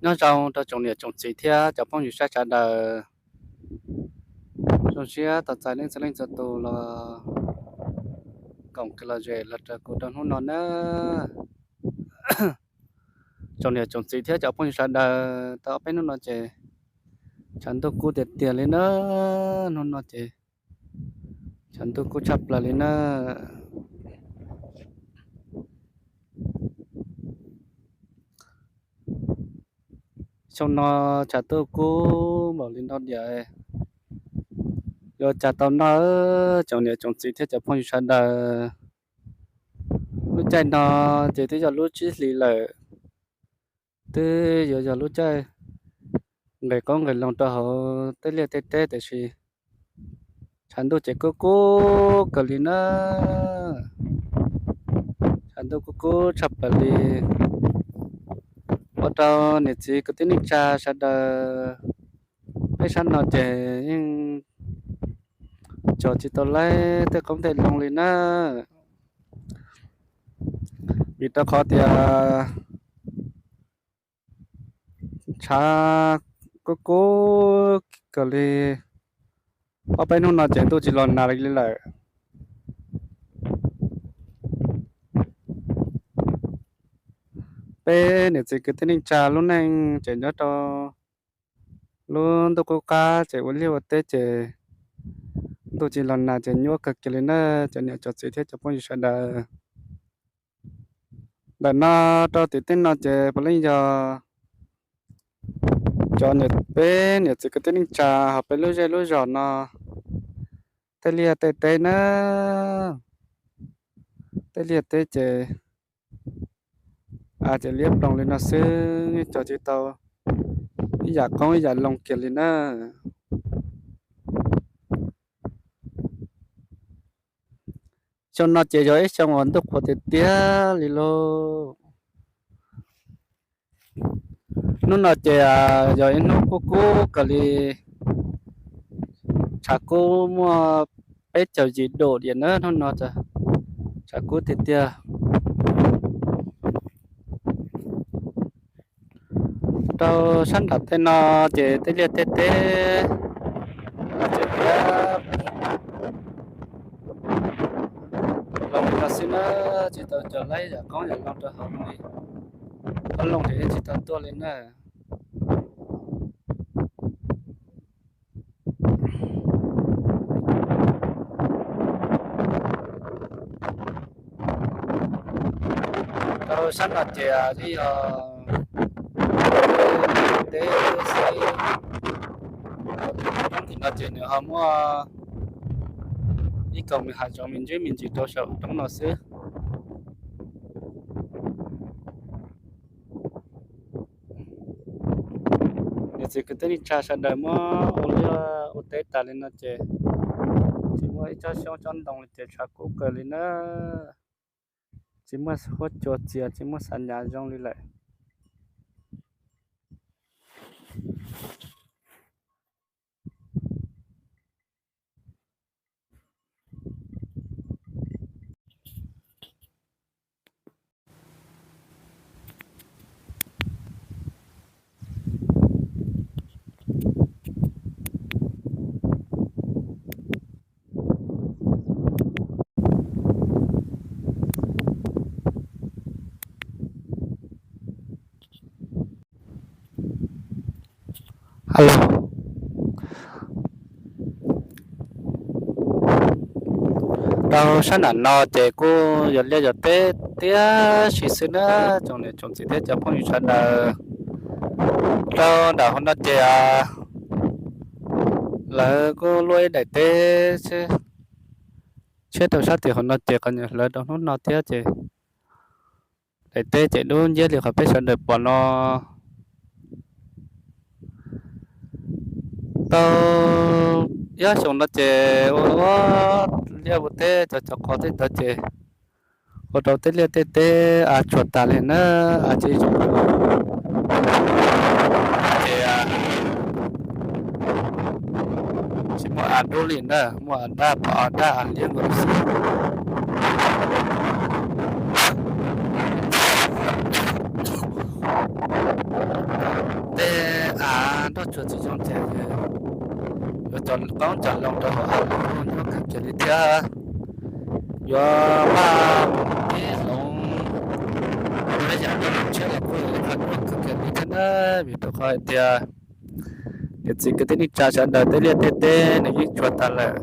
Nyob zoo rau tsoom niam tsoom txiv thiab cov phooj ywg sawv daws. Zoo siab tau txais leej txhua leej txhua tus los koom kws los zem los raws kuv rau hnub no na. Tsoom niam tsoom txiv thiab cov phooj ywg sawv daws, tau ob peb hnub no ces tshav ntuj kub tiag tiag li na. Hnub no ces tshav ntuj kub tshaj plaws li na. Xyoo no tshav ntuj kub npaum li no diam, yuav cas tau noj, tsoom niam tsoom txiv thiab cov phooj ywg sawv daws. Lub caij no ces twb yog lub tsib hlis lawm, twb yuav yog lub caij nqes qoob nqes loo rau hauv tej liaj tej teb, tiam sis tshav ntuj ces kub kub kawg li na. Tshav ntuj kub kub tshaj plaws li. Ua rau niam txiv kwv tij neej tsa sawv daws, peb sab no ces yeej cog tsis tau laib tej qoob tej loo li na, vim rau qhov tias tshav kub kub kawg li. Ob peb hnub no ces ntuj tsis los nag li lawm. Peb niam txiv kwv tij neej tsa lub neej ces nyob rau lub ntuj qub qab ces ua liaj ua teb ces ntuj tsis los nag ces nyuaj kawg kiag li na, cov niam cov txiv thiab cov phooj ywg sawv daws. Ntawm no rau tim tej no ces puav leej yog cov niam, peb niam txiv kwv tij neej tsa hauv peb lub zej lub zos no tej liaj tej teb na. Tej liaj teb ces a ces liab ploog li no xwb, yeej cog tsis tau ib yam qoob ib yam loo kiag li na. Xyoo no ces yog ib xyoo uas ntuj qhuav tiag tiag li lauj. Hnub no ces yog ib hnub kub kub kawg li, tshav kub muaj peb caug yim dum diam na hnub no, tshav kub tiag tiag. Rau sab nram tej no ces tej liaj tej teb ces tiab loo li no xwb na, tsis tau cog laib yam qoob yam loo rau hauv li. Qoob loo ces yeej tsis tau tuaj li na. Rau sab no ces twb yog teb xwb, roob tim no ces nws ho muaj ib kaum me hav zoov me ntsis me ntsis rau saum roob no xwb. Niam txiv kwv tij neej tsa sawv daws muab ua liaj ua teb tas li no ces tsis muaj ib tsob xyoob tsob ntoo li ces tshav kub kawg li na. Tsis muaj huab cua txias, tsis muaj xav nyav zoo li lawm. Rau sab nram no ces kuj yog liaj yog teb tiam sis xwb na, tsoom niam tsoom txiv thiab cov phooj ywg sawv daws. Rau nram hauv no ces lawv kuj luaj ib daim teb tshiab rau sab tim hauv no ces qhov nyuam hlawv rau hnub no thiab ces daim teb ces dub nciab li qhov peb sawv daws pom no. Tau ob xyoos no ces ua liaj ua teb cov cov qhov tej ntawd ces ua rau tej liaj tej teb av tsuag tas li na, av tsis zoo ces tsis muaj av dub li na, muaj av daj pom av daj av liab nkaus xwb. Nroj tsuag tsis zoo ces yuav cov qoob cov loo rau hauv av los nyob kawg kiag li thiab. Yuav vaj peb hloov ua yam nroj tshiab los kuj yuav ib qho nyuaj kawg kiag li thiab na, vim rau qhov hais tias niam txiv kwv tij neej tsa sawv daws tej liaj tej teb nws yeej tsuag tag lawm.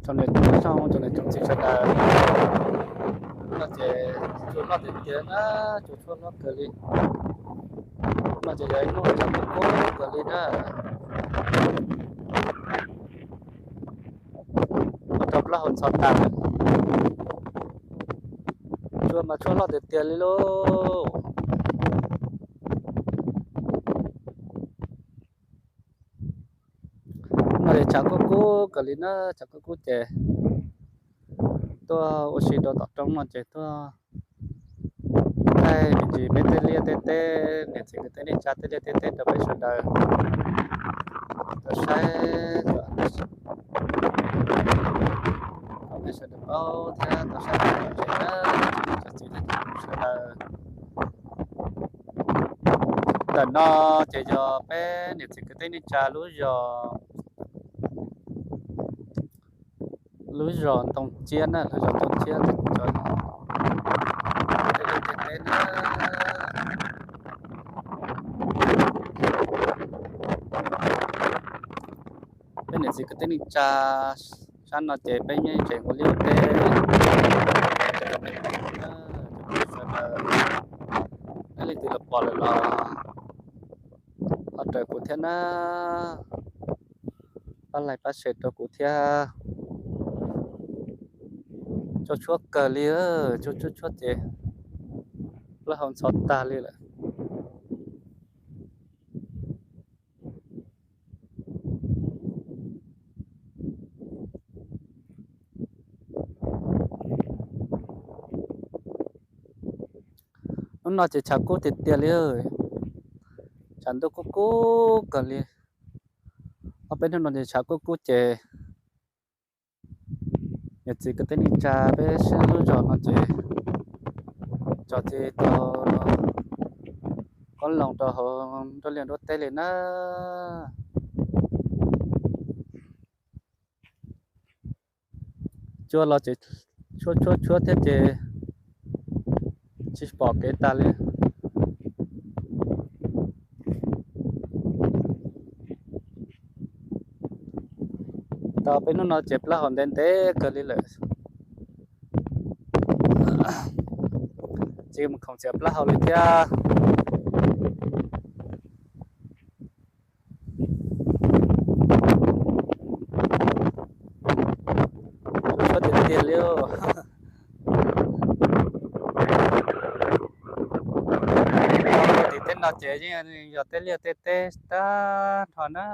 Tsoom niam tsoom txiv sawv daws, no ces tsuas loj tiag tiag na, tsuas tshuab hlob kawg li. No ces yog ib hnub tshav kub kub kawg li na, ua rau plaub hau ntxhov tas lawm. Tsuas mas tshuab loj tiag tiag li lauj. No ces tshav kub kub kawg li na, tshav kub kub ces tuaj ua si rau tom roob no ces tuaj thaij me ntsis peb tej liaj tej teb, niam txiv kwv tij neej tsa tej liaj tej teb rau peb sawv daws tau saib, kom peb sawv daws paub thiab tau saib txog txiv sawv daws. Ntawm no ces yog peb niam txiv kwv tij neej tsa lub zos, lub zos Ntoo Ciab na, lub zos Ntoo Ciab. Peb niam txiv kwv tij neej tsa sab no ces peb yeej tseem ua liaj ua teb, peb leej twg los pom lawm los ho raws kuv thiab na, pab like pab share rau kuv thiab. Tshuab tshuab kawg li, tshuab tshuab tshuab ces plaub hau ntxhov tag li lawm. Hnub no ces tshav kub tiag tiag li, tshav ntuj kub kub kawg li. Ob peb hnub no ces tshav kub kub ces niam txiv kwv tij neej tsa peb sab lub zos no ces tso tsis tau qoob loo rau hauv nruab liaj nruab teb li na. Cua los ces tshuab tshuab tshuab thiab ces tsis pom kev tag li. Tau peb hnub no ces plaub hau ntev ntev kawg li lawm, tsis mus khoom txiav plaub hau li thiab. Tshuab tiag tiag li. Tim tej no ces yeej yog tej liaj tej teb tag nrho na,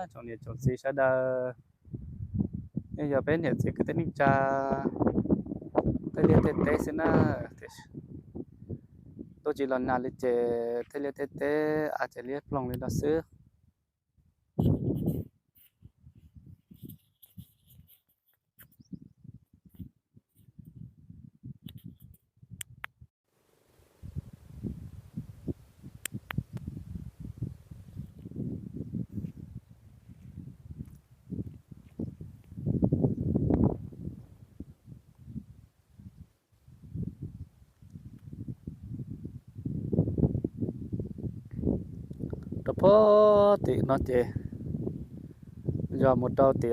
tsoom niam tsoom txiv sawv daws. Yeej yog peb niam txiv kwv tij neej tsa tej liaj tej teb xwb na. Tuaj tsis los nag li ces tej liaj tej teb av ces liab ploog li no xwb. Rau puag tim no ces yog mus rau tim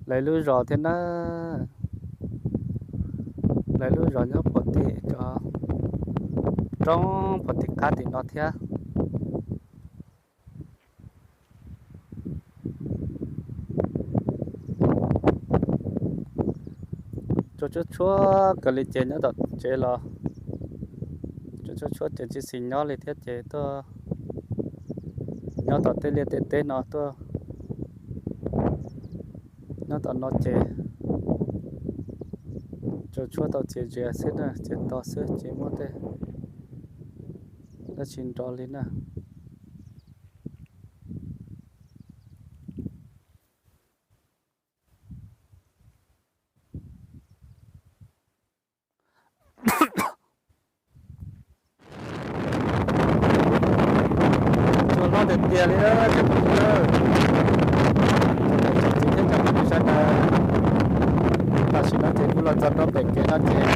lawv lub zos thiab na. Lawv lub zos nyob puag tim cov roob puag tim qab tim no thiab. Tshuab tshuab tshuab kawg li ces nyob tom tsev los Tsuas tshuab ces tsis xis nyob li thiab ces tuaj nyob tom tej liaj tej teb no tuaj nyob tom no ces tsuas tshuab tau txias zias xwb na, txias to xwb tsis muaj tej dab tsi nrov li na. Tsuas hlob tiag tiag li na cov phooj ywg, tsoom txiv thiab cov phooj ywg sawv daws. Tam sim no ces kuv los txog rau pem kev no ces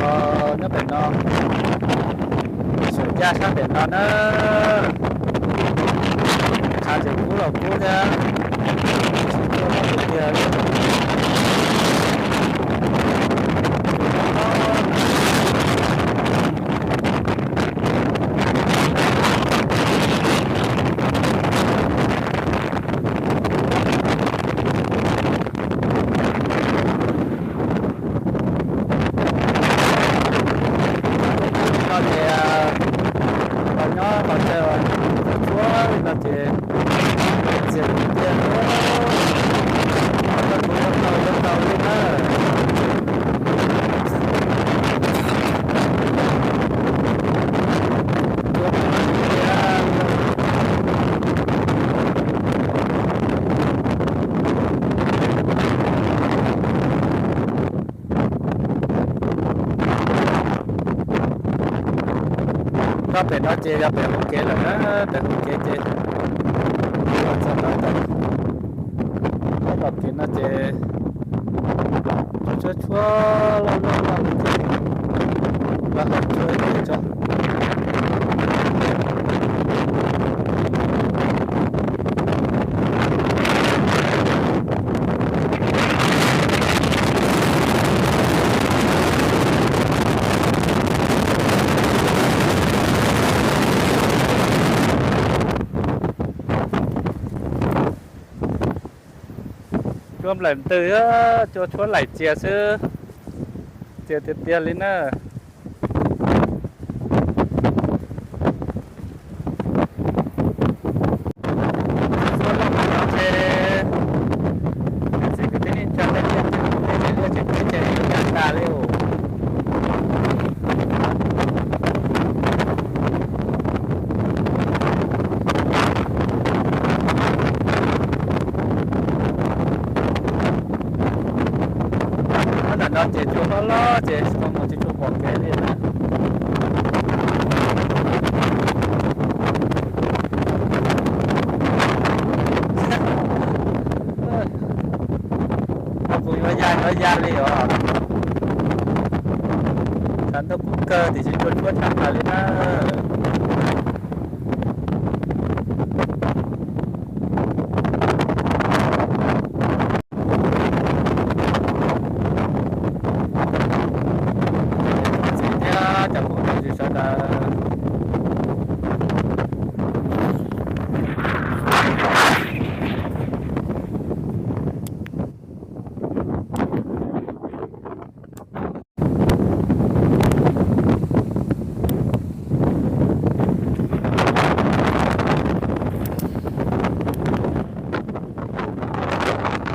los nyob pem no, saum yaj sab pem no na, tshav tseem kub los kub thiab, tsis tshua hlob tiag tiag li. Los ces los nyob los txog tsuas tshuab li no ces txias tiag tiag, koj kuv yuav tau yuav tau li na. Nyob pem no ces yog pem hauv kev lawm na, pem hauv kev ces los txog no, nyob tom kev no ces tshuab tshuab loj loj loj li ces los hais tshuab ib tso. Tshuab nplaim ntws, tshuab tshuab laim txias xwb, txias tiag tiag li na. Txhua leej txhua tus ces txiv kwv tij neej tsa tej liaj tej teb ces teb ces yuav yaj tas li os. Nyob ntawm no ces tsuas hlob hlob ces tsis tau mus tsis tshua pom kev li na. Kuv yuav ya yuav ya li os. Tshav ntuj kub kawg tiam sis tsuas tshuab tshaj plaws li na. Txiv thiab cov phooj ywg sawv daws.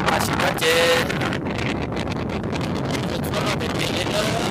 Tam sim no ces tsuas tshuab loj tiag tiag li na.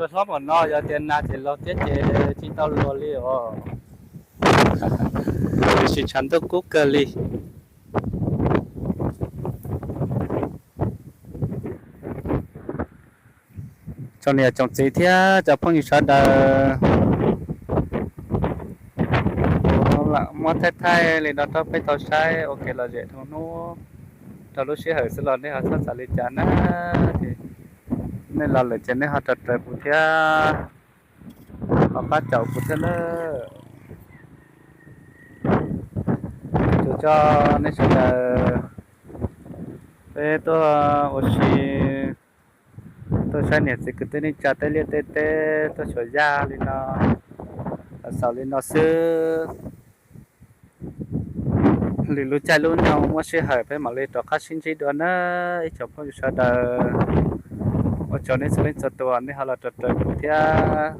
Cua hlob npaum no yog tias nag ces laug thiab ces tsis tau luag li os. Tiam sis tshav ntuj kub kawg li. Tsoom niam tsoom txiv thiab cov phooj ywg sawv daws, kuv lam muab thaij thaij li no rau peb tau saib ua kev lom zem rau hnub, rau lub sij hawm xwb los nej ho txhob xav li cas na. Ces nej los lawm ces nej ho raws raws kuv thiab, ho pab caum kuv thiab nawb. Ua tsaug nej sawv daws, peb tuaj ua si, tuaj saib niam txiv kwv tij neej tsa tej liaj tej teb, tuaj xyuas yaj li no, xaus li no xwb. Lwm lub caij lub nyoog muaj sij hawm peb mam li rov qab sib ntsib dua na ib tsoom phooj ywg sawv daws. Ua tsaug nej txhua leej txhua tus nej ho los raws raws kuv thiab.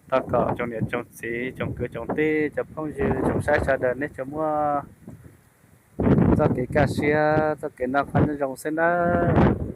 Thov kom tsoom niam tsoom txiv tsoom kwv tsoom tij cov phooj ywg tsoom saib sawv daws nej tsuas muaj txoj kev kaj siab txoj kev noj qab nyob zoo xwb nawb.